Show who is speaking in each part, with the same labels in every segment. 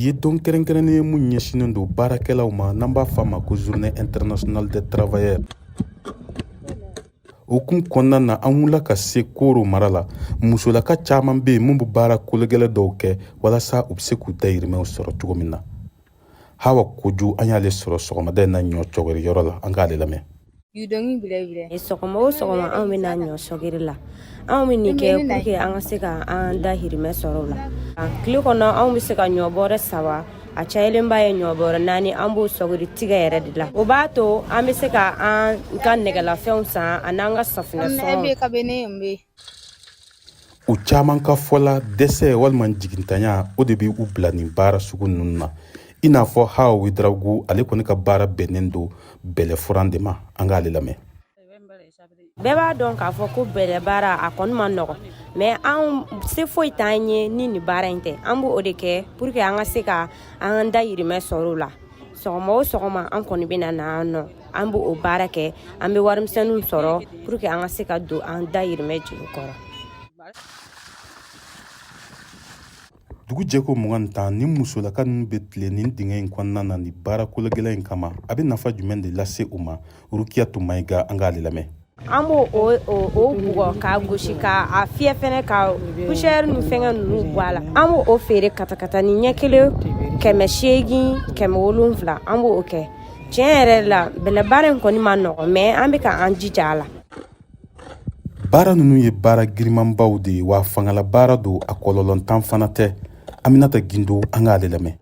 Speaker 1: Bi ye don kɛrɛnkɛrɛnnen ye mun ɲɛsinnen don baarakɛlaw ma, n'an b'a fɔ a ma ko Journée internationale des travailleurs. O kun kɔnɔna na, an wulila ka se Koro mara la. Musolaka caman bɛ yen mun bɛ baara kologɛlɛ dɔw kɛ walasa u bɛ se k'u dayirimɛw sɔrɔ cogo min na. Hawa Kojo, an y'ale sɔrɔ sɔgɔmada in na ɲɔ cɔgɔri yɔrɔ la. An k'ale lamɛn.
Speaker 2: Sɔgɔma o sɔgɔma, anw bɛ na ɲɔ sɔgiri la. Anw bɛ nin kɛ pour que an ka se ka an dahirimɛ sɔrɔ o la. Tile kɔnɔ, anw bɛ se ka ɲɔ bɔrɛ 3, a cayalenba ye ɲɔ bɔrɛ 4. An b'o sɔgiri tigɛ yɛrɛ de la. O b'a to an bɛ se ka an ka nɛgɛlafɛnw san ani an ka safunɛ sɔngɔ.
Speaker 1: U caman ka fɔ la, dɛsɛ walima jigintanya, o de bɛ u bila nin baara sugu ninnu na. I n'a fɔ Hawa Ouédraogo, ale kɔni ka baara bɛnnen don bɛlɛfuran de ma. An k'ale lamɛn.
Speaker 2: Bɛɛ b'a dɔn k'a fɔ ko bɛlɛ baara, a kɔni ma nɔgɔ, mais anw se foyi t'an ye ni nin baara in tɛ. An b'o de kɛ pour que an ka se ka an dayirimɛ sɔrɔ o la. Sɔgɔma o sɔgɔma, an kɔni bɛ na na nɔ, an b'o baara kɛ, an bɛ warimisɛnninw sɔrɔ pour que an ka se ka don an dayirimɛ jigi kɔrɔ.
Speaker 1: Dugu jɛko 21, ni musolaka ninnu bɛ tile nin dingɛ in kɔnɔna na ni baara kologɛlɛn in kama, a bɛ nafa jumɛn de lase u ma? Rukiyatu Mayiga, an k'ale lamɛn.
Speaker 2: An b'o o bugɔ k'a gosi, k'a fiyɛ fɛnɛ, ka poussière ni fɛngɛ ninnu bɔ a la. An b'o o feere katakata ni ɲɛ kelen 800, 700. An b'o kɛ. Tiɲɛ yɛrɛ la, bɛlɛ baara in kɔni ma nɔgɔ, mais an bɛ ka an jija a la.
Speaker 1: Baara ninnu ye baara girimanbaw de ye wa, fangala baara don, a kɔlɔlɔntan fana tɛ. Aminata Gindo, an k'ale lamɛn.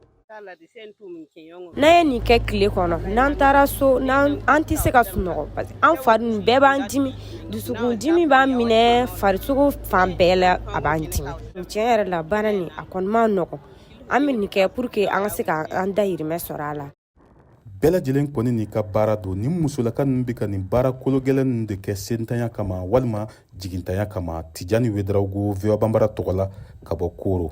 Speaker 2: N'an ye nin kɛ tile kɔnɔ, n'an taara so, an tɛ se ka sunɔgɔ parce que an fari nin bɛɛ b'an dimi, dusukun dimi b'an minɛ, farisogo fan bɛɛ la a b'an dimi. Tiɲɛ yɛrɛ la, baara nin, a kɔni ma nɔgɔ. An bɛ nin kɛ pour que an ka se ka an dayirimɛ sɔrɔ a la.
Speaker 1: Bɛɛ lajɛlen kɔni n'i ka baara don. Nin musolaka ninnu bɛ ka nin baara kologɛlɛn ninnu de kɛ sentanya kama walima jigintanya kama. Tijani Ouédraogo, VOA Banbara tɔgɔ la, ka bɔ Koro.